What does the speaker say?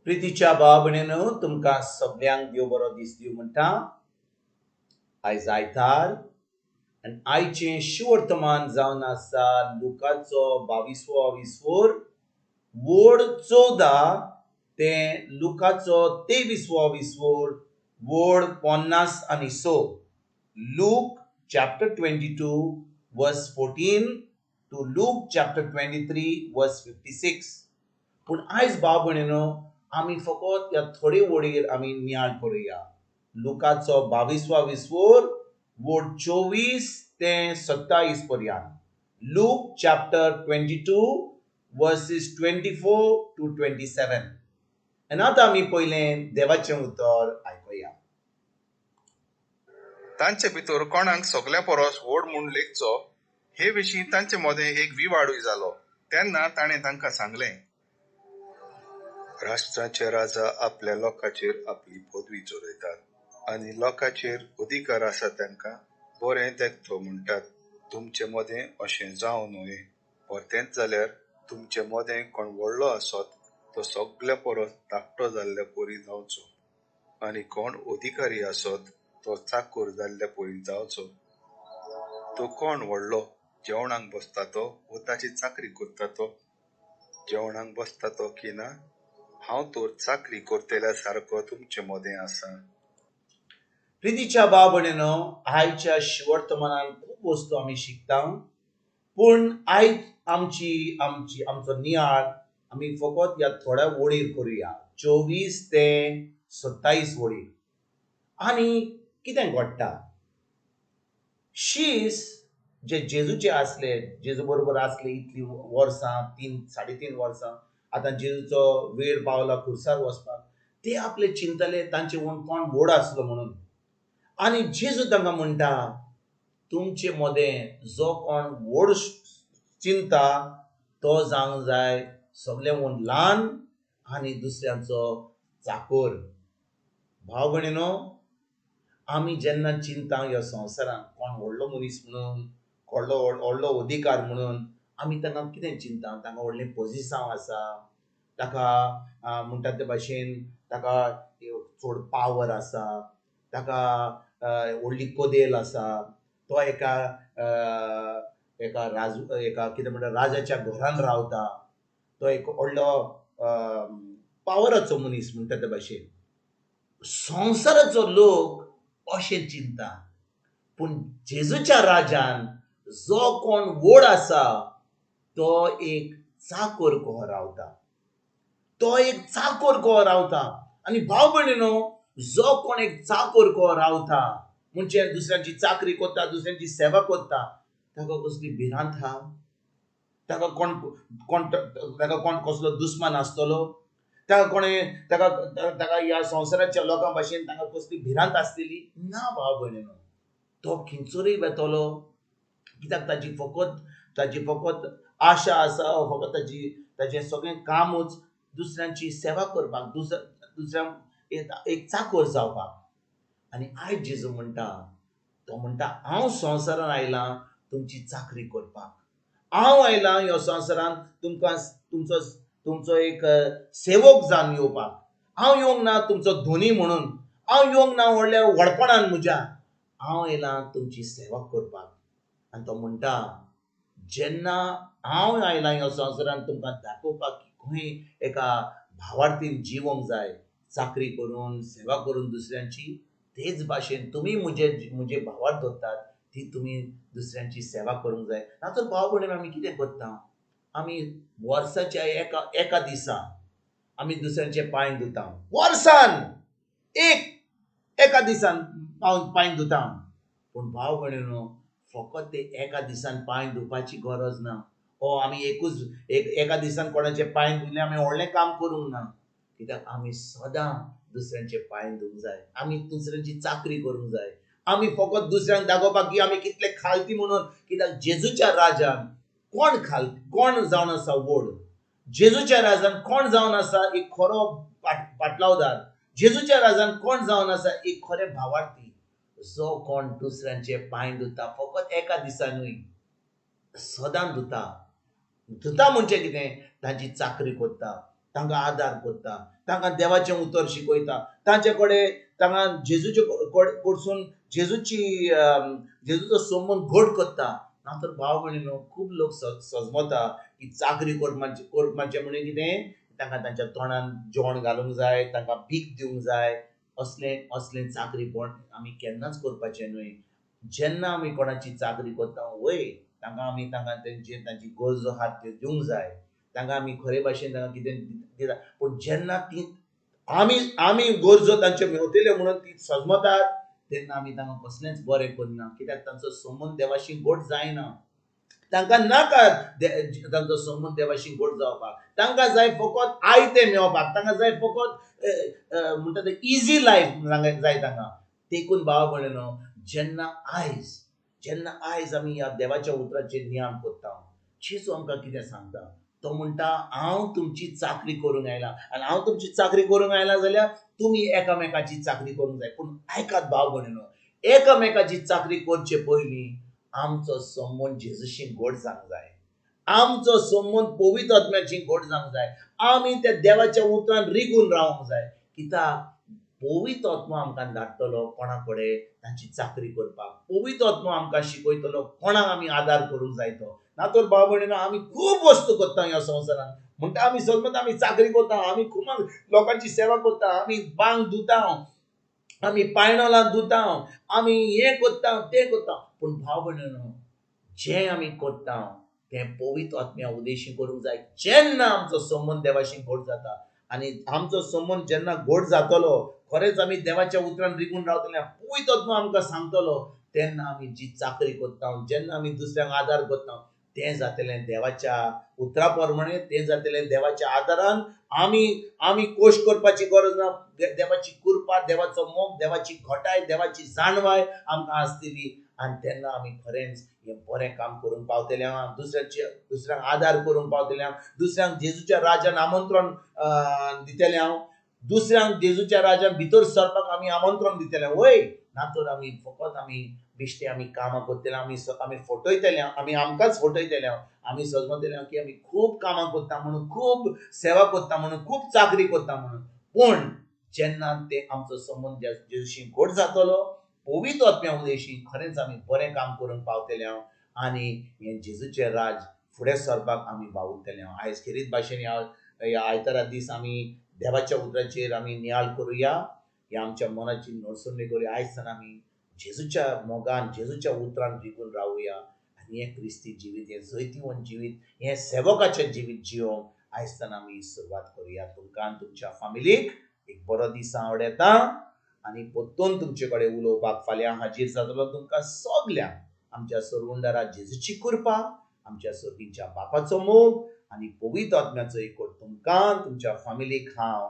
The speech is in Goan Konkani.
प्रितीच्या भाव भयणीनो, तुमकां सगल्यांक देव बरो दीस दिवं म्हणटा. आयज आयतार आनी आयचें शिवर्तमान जावन आसा लुकाचो बावीसवो विसवोर वोड 14 ते लुकाचो तेवीसवो विसवोर वोड 56. Luke chapter 22 verse 14 to Luke chapter 23 verse 56. पूण आयज भाव भयणीनो, आमी फकत ह्या थोडे वडीर आमी नियाळ करुया. लुकाचो बावीसवा विसवोर वोड 24 ते 27 पर्यंत. Luke chapter 22 verses 24 to 27. आनी आतां आमी पयलें देवाचें उतर आयकुया. तांचे भितर कोणाक सगल्या परस व्हड म्हूण लेखचो हे विशीं तांचे मदें एक विवाडूय जालो. तेन्ना ताणें तांकां सांगलें, राष्ट्राचे राजा आपल्या लोकांचेर आपली पदवी चलयतात आनी लोकांचेर अधिकार आसा तांकां बरें देखतो म्हणटात. तुमचे मदें अशें जावं न्हय. परतेंच जाल्यार तुमचे मदें कोण व्हडलो आसत तो सगल्या परस धाकटो जाल्ल्या परी जावचो आनी कोण अधिकारी आसत तो चाकूर जाल्ल्या परी जावचो. तो कोण व्हडलो, जेवणाक बसता तो वो ताची चाकरी करता तो? जेवणाक बसता तो की ना? हांव तर चाकरी करतल्या सारको तुमचे मदें आसा. प्रितीच्या भाव भयणीनो, आयच्या शिवर्तमानान खूब वस्तू आमी शिकता, पूण आयज आमची आमची आमचो नियाळ आमी फकत ह्या थोड्या वळीर करुया, 24 ते 27 वळीर. आनी कितें घडटा, शीस जे जेजूचे आसले, जेजू बरोबर आसले इतली वर्सां, 3 3.5 वर्सां, आतां जेजूचो वेळ पावला खुर्सार वचपाक, ते आपले चिंतले तांचे वण कोण व्हड आसलो म्हणून. आनी जेजू तांकां म्हणटा, तुमचे मदें जो कोण व्हड चिंता तो जावंक जाय सगळ्यां वण ल्हान आनी दुसऱ्यांचो चाकोर. भाव भयणीनो, आमी जेन्ना चिंता ह्या संवसारांत कोण व्हडलो मनीस म्हणून, व्हडलो अधिकार म्हणून, आमी तांकां कितें चिंता, तांकां व्हडलें पोजिसांव आसा, ताका म्हणटात ते भाशेन ताका चड पावर आसा, ताका व्हडली कदेल आसा, तो एका एका राज एका कितें म्हणटा राजाच्या घरान रावता, तो एक व्हडलो पावराचो मनीस म्हणटा ते भाशेन. संवसाराचो लोक अशें चिंता, पूण जेजूच्या राजान जो कोण व्हड आसा तो एक चाकोर कहो रावता, तो एक चाकोर कहो रावता. आनी भाव भयणीनो, जो कोण एक चाकोर कहो रावता म्हणजे दुसऱ्यांची चाकरी करता, दुसऱ्यांची सेवा करता, ताका कसली भिरांत आहा? ताका कोण कोण ताका कोण कसलो दुस्मान आसतलो? ताका कोणे ताका ताका ह्या संवसाराच्या लोकां भाशेन ताका कसली भिरांत आसतली ना. भाव भयणीनो, तो खंयसरूय वेतलो, कित्याक ताची फकत आशा आसा, फकत ताची ताचें सगळें कामूच दुसऱ्यांची सेवा करपाक, दुसऱ्यांक एक चाकोर जावपाक. आनी आयज जेजू म्हणटा, तो म्हणटा हांव संवसारान आयलां तुमची चाकरी करपाक, हांव आयलां ह्या संवसारान तुमकां तुमचो तुमचो एक सेवक जावन येवपाक. हांव येवंक ना तुमचो धनी म्हणून, हांव येवंक ना व्हडल्या व्हडपणान म्हज्या, हांव आयलां तुमची सेवा करपाक. आनी तो म्हणटा जेन्ना हांव आयलां ह्या संवसारान तुमकां दाखोवपाक की खंय एका भावार्थीन जिवोंक जाय, चाकरी करून सेवा करून दुसऱ्यांची, तेच भाशेन तुमी म्हजे म्हजे भावार्थ धरतात ती तुमी दुसऱ्यांची सेवा करूंक जाय. ना तर भाव भयणीन आमी कितें करता, आमी वर्साच्या एका एका दिसा आमी दुसऱ्यांचे पांय धुता, वर्सान एक एका दिसान पांय धुता. पूण भाव भयणीनो, फकत ते एका दिसान पांय धुवपाची गरज ना. ओ आमी एकूच एका दिसान कोणाचे पांय धुले आमी व्हडलें काम करूंक ना, कित्याक आमी सदां दुसऱ्यांचे पांय धुवंक जाय, आमी दुसऱ्यांची चाकरी करूंक जाय. आमी फकत दुसऱ्यांक दाखोवपाक की आमी कितले खालती म्हणून, कित्याक जेजूच्या राजान कोण खाल कोण जावन आसा व्हड, जेजूच्या राजान कोण जावन आसा एक खरो पाटलावदार, जेजूच्या राजान कोण जावन आसा एक खरें भावार्थी, जो कोण दुसऱ्यांचे पांय धुता, फकत एका दिसा न्हय सदां धुता. धुता म्हणजे कितें, तांची चाकरी करता, तांकां आदार करता, तांकां देवाचें उतर शिकयता, तांचे कडेन तांकां जेजूचे कडसून जेजूची जेजूचो संबंद घट करता. ना तर भाव भयणीनो खूब लोक सजमता की चाकरी करपाचें म्हणजे कितें, तांकां तांच्या तोंडान जेवण घालूंक जाय, तांकां भीक दिवंक जाय. असलें असलें चाकरीपण आमी केन्नाच करपाचें न्हय. जेन्ना आमी कोणाची चाकरी करता वय तांकां आमी तांकां तेंचे तांची गरजो आहा त्यो दिवंक जाय, तांकां आमी खरे भाशेन तांकां कितें दिता. पूण जेन्ना ती आमी आमी गरजो तांच्यो मेवतल्यो म्हणून ती सजमतात तेन्ना आमी तांकां कसलेंच बरें करना, कित्याक तांचो संबंद देवाशी घट जायना. तांकां नाका तांचो संबंद देवाशी घट जावपाक, तांकां जाय फकत आयतें मेळपाक, तांकां जाय फकत म्हणटा तें इजी लायफ जाय तांकां. देखून भाव भयणीनो जेन्ना आयज आमी ह्या देवाच्या उतराचेर नियाळ करता, जेजू आमकां कितें सांगता, तो म्हणटा हांव तुमची चाकरी करूंक आयला, आनी हांव तुमची चाकरी करूंक आयला जाल्यार तुमी एकामेकाची चाकरी करूंक जाय. पूण आयकात भाव भयणीनो, एकामेकाची चाकरी करचे पयलीं आमचो संबंद जेजूशी घट जावंक जाय, आमचो संबंद पवित्र आत्म्याची घट जावंक जाय, आमी त्या देवाच्या उतरान रिगून रावंक जाय. कित्याक पवित्र आत्मो आमकां धाडटलो कोणा कडेन तांची चाकरी करपाक, पवित्र आत्मो आमकां शिकयतलो कोणाक आमी आदार करूंक जाय तो. ना तर भाव भयणीनो आमी खूब वस्तू करता ह्या संवसारांत, म्हणटा आमी सदमत आमी चाकरी करता, आमी खूब लोकांची सेवा करता, आमी बांग धुता, आमी पायणोलां धुता, आमी हें करता तें करता. पूण भाव भयणीनो जें आमी करता तें पवित्र आत्म्या उदेशी करूंक जाय. जेन्ना आमचो संबंद देवाशी घट जाता आनी आमचो संबंद जेन्ना घट जातलो, खरेंच आमी देवाच्या उतरान रिगून रावतले, पवित्र आत्मो आमकां सांगतलो, तेन्ना आमी जी चाकरी करता, जेन्ना आमी दुसऱ्यांक आदार करता तें जातलें देवाच्या उतरा प्रमाणे, तें जातलें देवाच्या आदारान. आमी आमी कोश करपाची गरज ना. देवाची कृपा, देवाचो मोग, देवाची घटाय, देवाची जाणवाय आमकां आसतली आनी तेन्ना आमी खरेंच हें बरें काम करूंक पावतले, दुसऱ्याचे दुसऱ्यांक आदार करूंक पावतले, दुसऱ्यांक जेजूच्या राजान आमंत्रण दितले, हांव दुसऱ्यांक जेजूच्या राजान भितर सरपाक आमी आमंत्रण दितले. वय ना तर आमी फकत आमी बेश्टे आमी कामां करतले, आमी आमी फटयतले, आमी आमकांच फटयतले. आमी समजतले की आमी खूब कामां करता म्हणून, खूब सेवा करता म्हणून, खूब चाकरी करता म्हणून. पूण जेन्ना ते आमचो संबंद जेजूशी घट जातलो, पवित्र आत्म्या उदेशी खरेंच आमी बरें काम करूंक पावतले आनी हें जेजूचें राज फुडें सरपाक आमी वावुरतले. आयज खेरीत भाशेन ह्या आयतारा दीस आमी देवाच्या उतराचेर आमी नियाळ करुया, ह्या आमच्या मनाची नडसणी करुया. आयज सावन आमी जेजूच्या मोगान, जेजूच्या उतरान रिगून रावया आनी हें क्रिस्ती जिवीत, हें जैतिवंत जिवीत, हें सेवकाचें जिवीत जियोंक आयज सावन आमी सुरवात करुया. तुमकां आनी तुमच्या फामिलीक एक बरो दीस आवडटा आनी परतून तुमचे कडेन उलोवपाक फाल्यां हाजीर जातलो. तुमकां सगल्यांक आमच्या सरवंडारा जेजूची कृपा, आमच्या सर्गीच्या बापाचो मोग आनी पवित्र आत्म्याचो एकवट तुमकां तुमच्या फामिलीक हांव